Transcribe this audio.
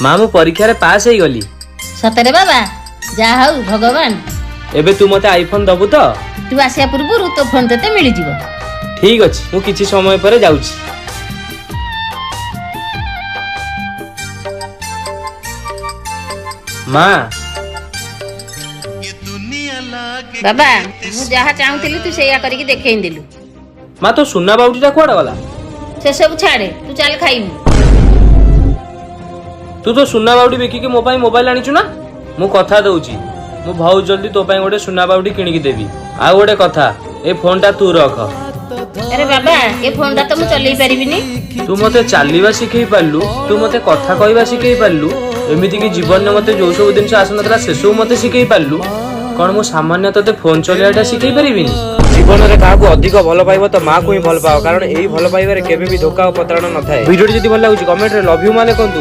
ମା, ମୁଁ ପରୀକ୍ଷାରେ ପାସ୍ ହେଇଗଲି। ସତରେ ବାବା? ଯାହା ହଉ ଭଗବାନ। ଏବେ ତୁ ମତେ ଆଇଫୋନ ଦବୁ ତ? ତୁ ଆସିବା ପୂର୍ବରୁ ତୋ ଫୋନ ତତେ ମିଳିଯିବ। ଠିକ ଅଛି, ମୁଁ କିଛି ସମୟ ପରେ ଯାଉଛି। ମା। ବାବା, ମୁଁ ଯାହା ଚାହୁଁଥିଲି ତୁ ସେଇଆ କରିକି ଦେଖେଇ ଦେଲୁ। ମା, ତୋ ସୁନା ବାଉଟିଟା କୁଆଡେ ଗଲା? ସେସବୁ ଛାଡେ, ତୁ ଚାଲ ଖାଇବୁ। ତୁ ତ ସୁନା ବାଉଟି ବିକିକି ମୋ ପାଇଁ ମୋବାଇଲ ଆଣିଛୁ ନା? ମୁଁ କଥା ଦଉଛି, ମୁଁ ବହୁତ ଜଲ୍ଦି ତୋ ପାଇଁ ଗୋଟେ ସୁନା ବାଉଟି କିଣିକି ଦେବି। ଆଉ ଗୋଟେ କଥା, ଏ ଫୋନଟା ତୁ ରଖ। ଆରେ ବାବା, ଏ ଫୋନଟା ତ ମୁଁ ଚଲେଇ ପାରିବିନି। ତୁ ମତେ ଚାଲିବା ଶିଖେଇ ପାରିଲୁ, ତୁ ମତେ କଥା କହିବା ଶିଖେଇ ପାରିଲୁ, ଏମିତିକି ଜୀବନରେ ମତେ ଯୋଉ ସବୁ ଜିନିଷ ଆସୁନଥିଲା ସେସବୁ ମତେ ଶିଖେଇ ପାରିଲୁ। କଣ ମୁଁ ସାମାନ୍ୟ ତତେ ଫୋନ ଚଲେଇବାଟା ଶିଖେଇ ପାରିବିନି? ଜୀବନରେ କାହାକୁ ଅଧିକ ଭଲ ପାଇବ ତ ମାକୁ ହିଁ ଭଲ ପାଅ, କାରଣ ଏଇ ଭଲ ପାଇବାରେ କେବେ ବି ଧୋକା ଓ ପ୍ରତାରଣା ନଥାଏ। ଭିଡିଓଟି ଯଦି ଭଲ ଲାଗୁଛି, କମେଣ୍ଟରେ ଲଭ୍ you ମା ଲେଖନ୍ତୁ।